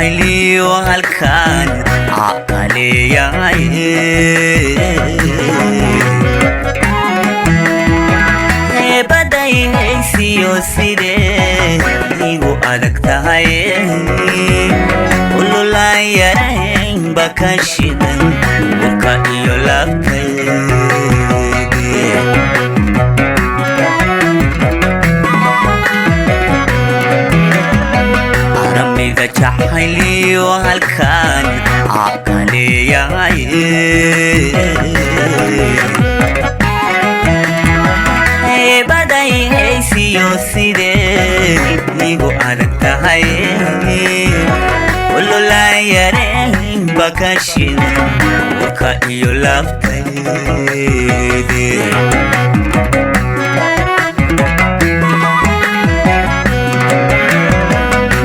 Jaxayliyo halkaan caqaleeyahay. Heebaday haysiyo sidee igu adag tahay, ululaan yarayn ba ka shidan burka iyo laabtaydi. Aramida jaxayliyo halkaan caqaleeyahay. Heebaday haysiyo sidee igu adag tahay, ululaan yarayn ba ka shidan burka iyo laabtaydi.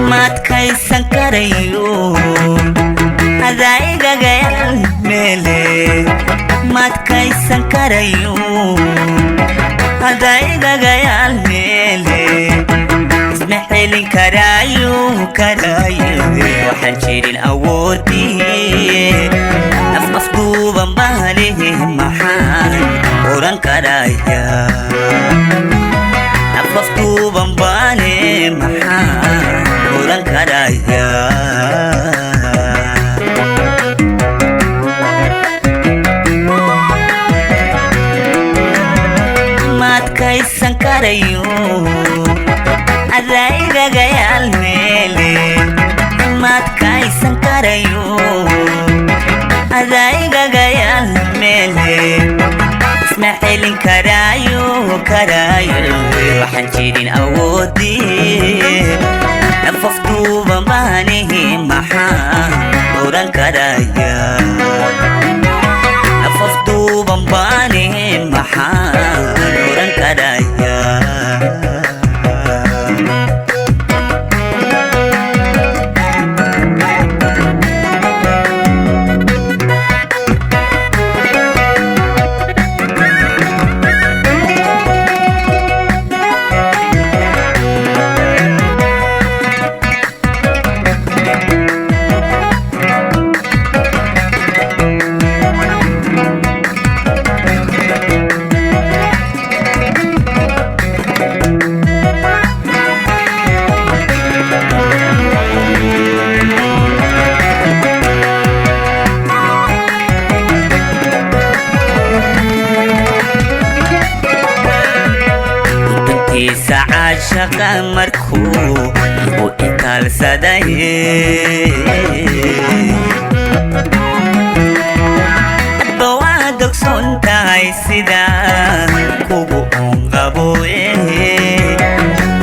Maadkaysan karayo adaigagayaal meele, maadkaysan karayo adaigagayaal meele, isma xelin karaayo karaayo, waxaan jirin awoodii, naf afduuban baalihi maxaan oran karaya, naf afduuban baale maxaan oran karaya. Maadkaysan karayo adaigagayaal meele, maadkaysan karayo adaigagayaal meele, isma xelin karaayo karaayo, waxaan jirin awoodii, naf afduuban baanihi maxaan oran karaya, naf afduuban baanihi maxaan oran karaya. Udantiisa caashaqa markuu igu itaalsaday, adba waad ogsoon tahay sida kugu uun qabo,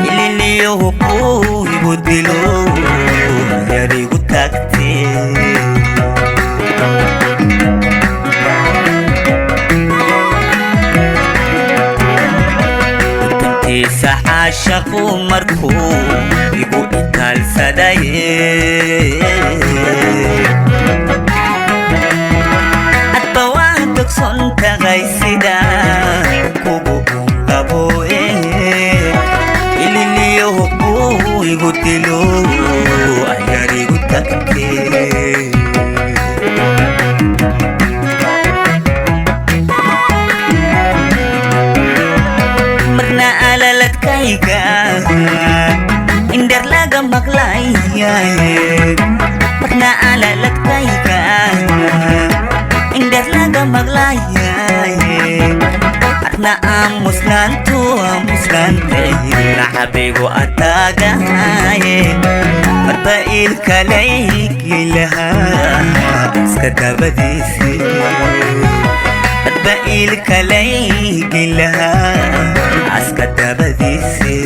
ililiyohu kuu igu dilo yar igu tagte. Udantiisa caashaqu markuu igu itaalsaday, adba waad ogsoon tahay sida kugu uun qabo, ililiyohu kuu igu dilo ayar igu tagte. Marna alaladkayga indher laga maqlayaye, marna alaladkayga indher laga maqlayaye, marna aamusnaantu aamusnaantay nacabigu ataagahaye, marba ilkalaygilahaa iska dabadiisi, marba ilkalaygilahaa aska dabadiisi.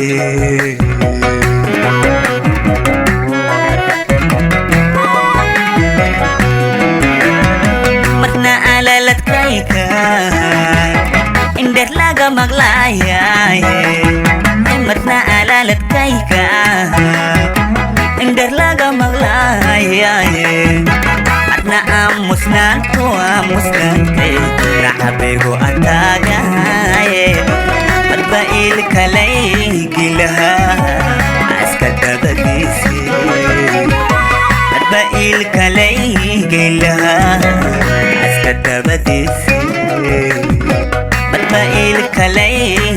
Marna alaladkayga indher laga maqlayaye, marna alaladkayga indher laga maqlayaye, marna aamusnaantu aamusnaantay nacabigu ataagahaye, marba ilkalaygilahaa aska dabadiisi. Ilkalay.